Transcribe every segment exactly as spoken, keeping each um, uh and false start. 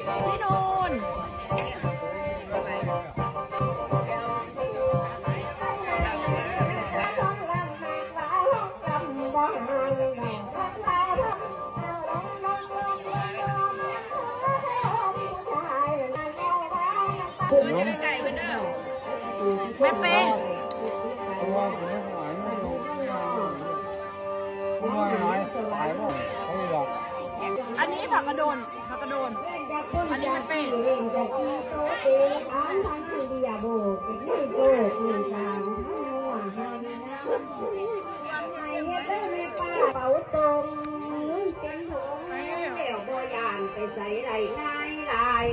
พี่นูน แม่เป้ง อันนี้ผักกระโดน ผักกระโดน อันนี้แม่เป้ง เป๋าตรงเงินเต็มถุงแล้วบ่ย่านไปใสได้ง่ายหลาย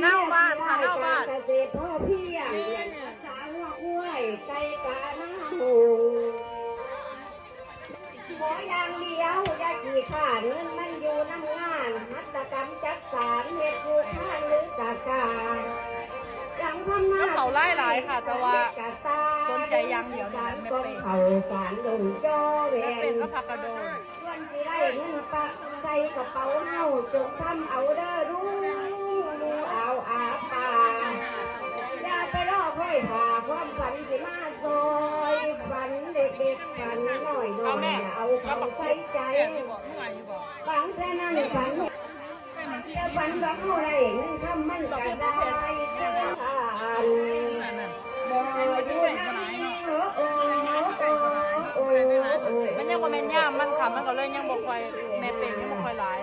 เน่าบ้านค่ะ เน่าบ้าน เกษตรพอเพียง นี่ เลี้ยงรักษาหัวกล้วยไก่กาหน้าหง ขออย่างเดียวอย่าขี้ขลาด เงินมันอยู่นำงาน หัตถกรรมจักสาน เฮ็ดอยู่ทานหรือตะกร้า ยังทำนา ก็เขาไล่หลายค่ะ แต่ว่าสนใจอย่างเดียวนี่แหละ แม่เป้ง เขาสารดงจอแหว แม่เป้ง น ก็ผักกระโดน ส่วนสิได้เงินปะใส่กระเป๋าเฮา จงทำเอาเด้อลูก เอาอาปา อย่าไปรอคอยท่า ความฝันสิมาซอย ฝันเล็กๆ ฝันน้อยๆ เอาแม่ เอาเข้าใส่ใจ ฝันแค่นั้นฝัน แต่ฝันว่าเฮาได้เงินคำมันก็ได้ มันยังบ่แม่นยามมันค่ะ มันก็เลยยังบ่ค่อย แม่เป้งยังบ่ค่อยหลาย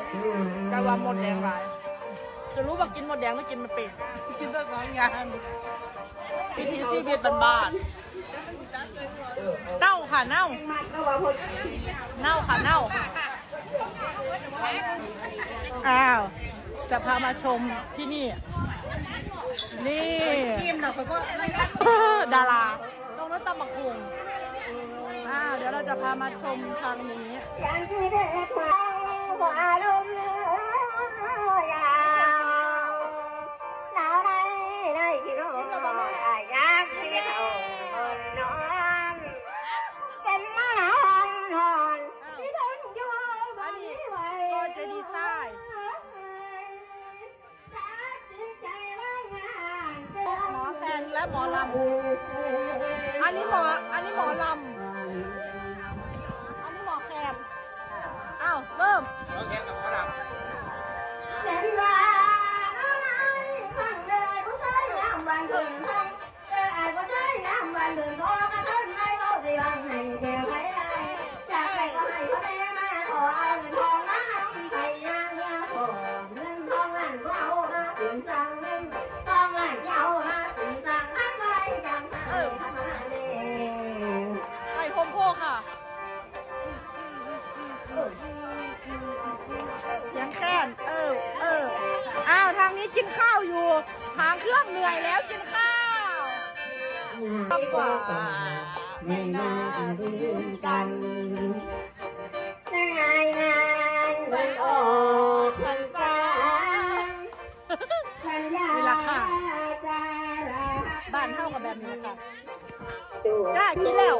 แต่ว่ามดแดงหลาย จะรู้ว่ากินมดแดงหรือกินแม่เป้ง กินได้สองอย่าง วิถีชีวิตบ้านๆ เน่าค่ะ เน่า เน่าค่ะ เน่า อ้าว จะพามาชมที่นี่ นี่ ทีมเราก็ ดารา ตรงนั้นตำบักหุ่ง อ่า เดี๋ยวเราจะพามาชมทางนี้ อย่างที่ได้มาอารมณ์ยาว หนาวได้ได้พี่น้อง อยากที่เขานอน เป็นหนาวหอนที่ทนอยู่บ่ไหว อันนี้ก็จะดีไซน์ หมอแคนและหมอลำ อันนี้หมอ อันนี้หมอลำ อันนี้หมอแคน อ้าว เริ่ม หมอแคนกับหมอลำ เห็นว่าน้องนายฟังเลยผู้ชายงามวันเกิด แต่อ้ายบ่ใช่น้ำวันเดือนพอกระทนไม่เว้าสิว่าให้แก่ไผได้ จากไปก็ให้พ่อแม่มาขอเอาเงินทองมาให้ไปย่างเมืองขอเงินทองล้านก็เอามาเป็นสั่งเงินทองล้านก็เอามาเป็นสั่งทำอะไรจังสั่งทำอะไร ไอ้โฮมโพค่ะ เสียงแคน เออ เออ อ้าว ทางนี้กินข้าวอยู่ หางเครื่องเหนื่อยแล้วกินข้าว กว่า ไม่น่าลืมกัน ในงานวันออกพรรษา สัญญา นี่ล่ะค่ะ จะรัก บ้านเฮาก็แบบนี้ค่ะ จ้า กินแล้ว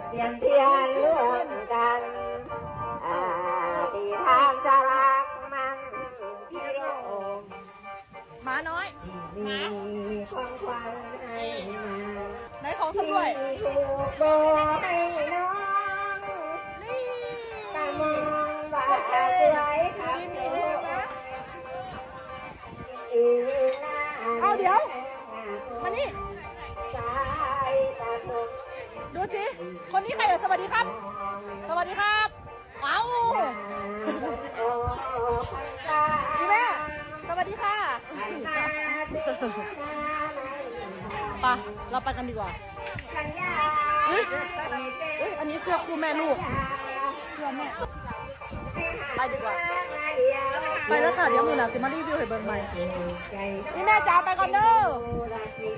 เพียงเพียงร่วมกัน อธิษฐานจะรักมันที่โลก หมาน้อย หมา มีของขวัญให้มา ไหนของชำร่วย ที่ถูกบอกให้น้อง นี่ ตามองว่าสวยครับ เอาเดี๋ยว มานี่ ดูสิ คนนี้ใครเอ่ย สวัสดีครับ สวัสดีครับ เอ้า พี่แม่ สวัสดีค่ะ ไป เราไปกันดีกว่า อุ๊ย อุ๊ย อันนี้เสื้อคู่แม่ลูก เสื้อแม่ ไปดีกว่า ไปแล้วค่ะ เดี๋ยวมื้อหน้าสิมารีวิวให้เบิ่งใหม่ นี่แม่จ๋าไปก่อนเด้อ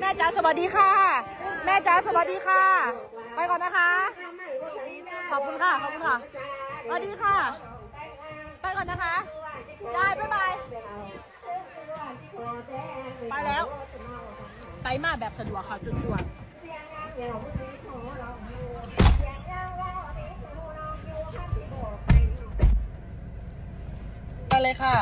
แม่จ๋าสวัสดีค่ะ แม่จ๋าสวัสดีค่ะ ไปก่อนนะคะ ขอบคุณค่ะ ขอบคุณค่ะ สวัสดีค่ะ ไปก่อนนะคะ ยาย บ๊ายบาย ไปแล้ว ไปมาแบบสะดวกค่ะ จวดๆ ไปเลยค่ะ